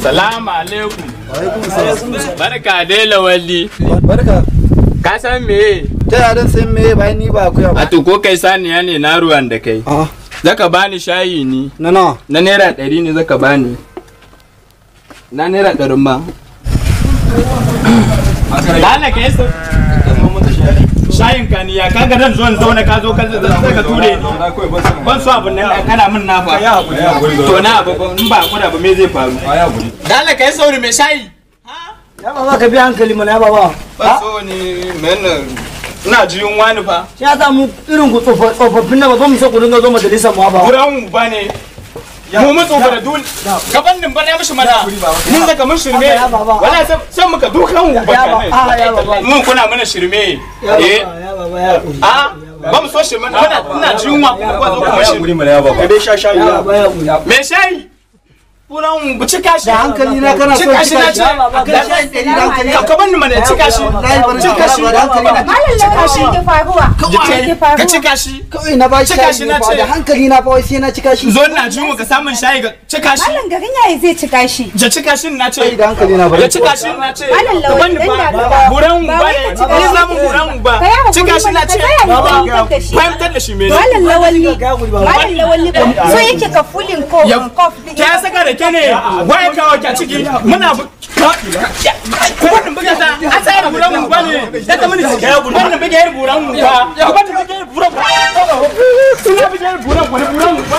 Salamu alaikum. Barka dai Lawali. Barka. Ka san meye? Ta yaya dan san meye bayan ni ba akuya ba? A to ko kai saniya ne na ruwan da kai. Zaka bani shayi ni. Na nawa? Na naira 100 ne zaka bani. Na naira 100 ma. Dala ka yasa. Shayin ka ni ya kaga dan zuwan zauna ka zo ka ka ture ni. Ban so abun nan kana min nafa. To na abu in ba hakura ba me zai faru? Dala ka yi sauri mai shayi. Ya baba ka bi hankali mana ya baba. Ban so ni men ina ji yunwa ni fa. Shi ya samu irin ku tsofaffin na ba mu so ku dinga zo majalisar mu ba. Buran uba ne. Mu mun tsofa da dole. Gaban din ba na mishi mana. Mun zaka mun shirme. Wala sai muka dukan uba ka. Mun kuna mana shirme. Eh. A ba mu so shirme. Muna ina ji yunwa kuma ku zo kuma shirme. Ka dai sha shayi. Me shayi? Buran bu cika shi. Da hankali na kana so cika shi na ce. Akan shayin 100 da hankali. Ka ban ni mana cika shi. Cika shi. Malam Lawali ke faruwa? Ka cika shi. Kawai na ba shi Cika shi na ce. Da hankali na fa wai sai na cika shi. Zo ina ji mu ka samun shayi ga cika shi. Malam garin yayi zai cika shi. Ja cika shi na ce. Kai da hankali na bari. Ya cika shi na ce. Malam Lawali dan da ka. Buran uba Ba wai ne. ka cika Ni shi. za mu buran uba. Ka yi hakuri Cika shi na mana, ce. ka tsaya mu fahimtar da shi. Fahimtar da shi mene? Malam Lawali. Malam Lawali so yake ka fulin ko kof din. Ke ya saka da ke ne? Waye kawo ki a ciki? Muna ko wannan buga ta a tsaya buran uba ne. Ya ta mini wannan buga yar buran uba. Wannan buga yar buran uba. Suna buga yar buran wani buran uba.